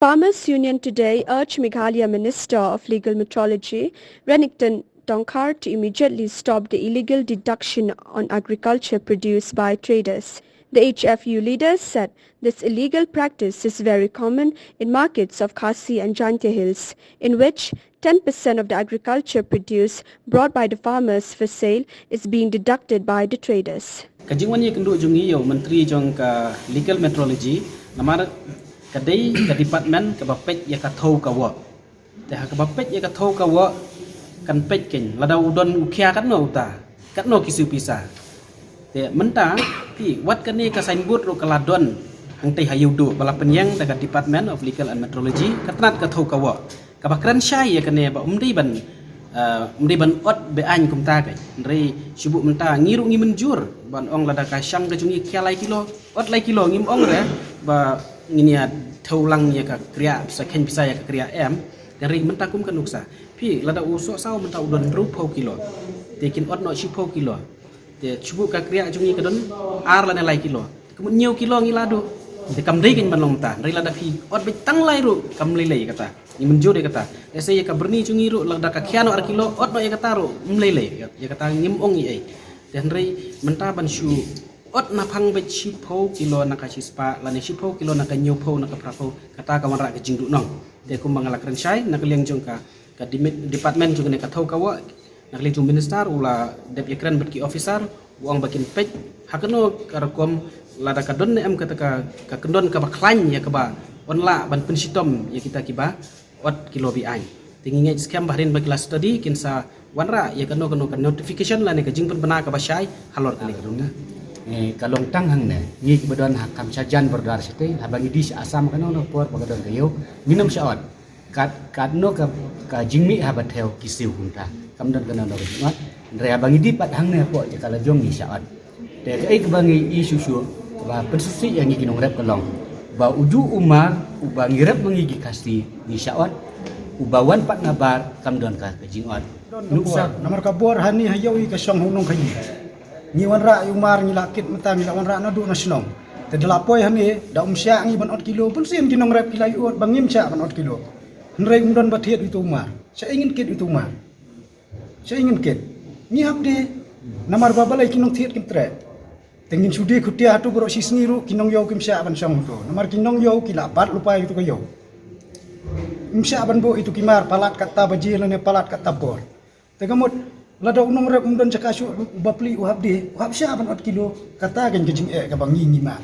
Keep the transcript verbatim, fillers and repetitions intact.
Farmers Union today urged Meghalaya Minister of Legal Metrology, Renikton Dongkhar, to immediately stop the illegal deduction on agriculture produce by traders. The H F U leaders said this illegal practice is very common in markets of Khasi and Jaintia Hills, in which ten percent of the agriculture produce brought by the farmers for sale is being deducted by the traders. Ka jingwan ïakynduh jong ngi ïa u Myntri jong ka Legal Metrology, namar ka dei ka department kaba peit ïa ka thew ka woh. Te ha kaba peit ïa ka thew ka woh kan peit kein lada u don u khia katno uta, katno ki siew pisa. Te mynta phi wat kane ka signboard ruh ka la don hangtei ha Ïewduh ba la pynïeng da ka Department of Legal and Metrology, ka tnat ka thew ka woh. Kaba kren shai ïa kane ba um dei ban, eh, um dei ban ot be-aiñ kumta ka. Hynrei shu buh mynta ngi ruh ngi mynjur ban ong lada ka shang ka jong ngi khia lai kilo, ot lai kilo, ngim ong re ba ngin ïa thew lang ïa ka kriah, sa kheiñ pisa ïa ka kriah em. Hynrei mynta kum ka nuksa, phi, lada u soh saw mynta u don hynriewphew kilo, te kin ot noh shiphew kilo. Te shu buh ka kriah jong ngi ka don ar lane lai kilo. Ka mut hynñiew kilo ngi la duh. Te kam dei kein ban long mynta. Hynrei lada phi ot beit tang lai ruh kam lei lei kata. Ngi mynjur ïa kata. Lehse ïa ka byrni jong ngi ruh lada ka khia noh ar kilo, ot noh ïa kata ruh um lei lei. Ïa kata ngim ong ei ei. Te hynrei mynta ban shu ot naphang beit shiphew kilo na ka shispah lane shiphew kilo na ka hynñiewphew na ka phraphew, kata ka wanrah ka jingduhnong. Te kumba nga la kren shai na ka liang jong ka ka dimi-, department jong kane ka thew ka woh, na ka liang jong u minister u la dep ïakren bad ki officer, u ong ba kin peit ha kano ka rukom, lada ka don ne em kata ka, ka kyndon kaba khlaiñ ïa kaba yn lah ban pynshitom ïa kita kiba ot kilo be-aiñ. Te ngi ngeit skhem ba hadien ba ki la study kin sa wanrah ïa kano kano ka notification lane ka jingpynbna kaba shai halor kane ka rukom. Ngi ka long tang hangne, ngi kiba don ha kam sha jan border shatei, haba ngi die sha Assam kano kano por ba ka don ka ïew, ngin ym shah ot. Kat, katno ka, ka jingmih haba thew ki siew kumta. Kam don kano kano ka jingmih. Hynrei haba ngi die pat hangne hapoh jaka la jong ngi shah ot. Te kaei kaba ngi ïohi shuh shuh kaba pynsngewsih ïa ngi ki nongrep ka long ba uju u mar uba ngi rep ma ngi ki Khasi ngi shah ot, uba wan pat nabar kam don ka, ka jingot. Nuksa. Namar ka bor hangne ha ïew i ka shong ha u nongkhaïi. Ngi wanrah ïa u mar, ngi la kit mynta, ngi la wanrah naduh na shnong. Te da la poi hangne, da um shah ngi ban ot kilo, bunsien ki nongrep ki la ïoh ot ba ngim shah ban ot kilo. Hynrei um don ba thied ïa uto u mar. Shaei ngin kit ïa uto u mar? Shaei ngin kit? Ngi hap die. Namar ba balei ki nongthied kim treh? Te ngin shu die khutia hato baroh shi sngi ruh ki nongïew kim shah ban shong hato. Namar ki nongïew ki la bat lypa ïa uto ka ïew. Im shah ban buh ïa uto ki mar palat katta baje lane palat katta bor. Te ka mut lada u nongrep um don jaka shuh, u bapli u hap die, u hap shah ban ot kilo. Kata kan ka jingeh kaba ngi ngi mar.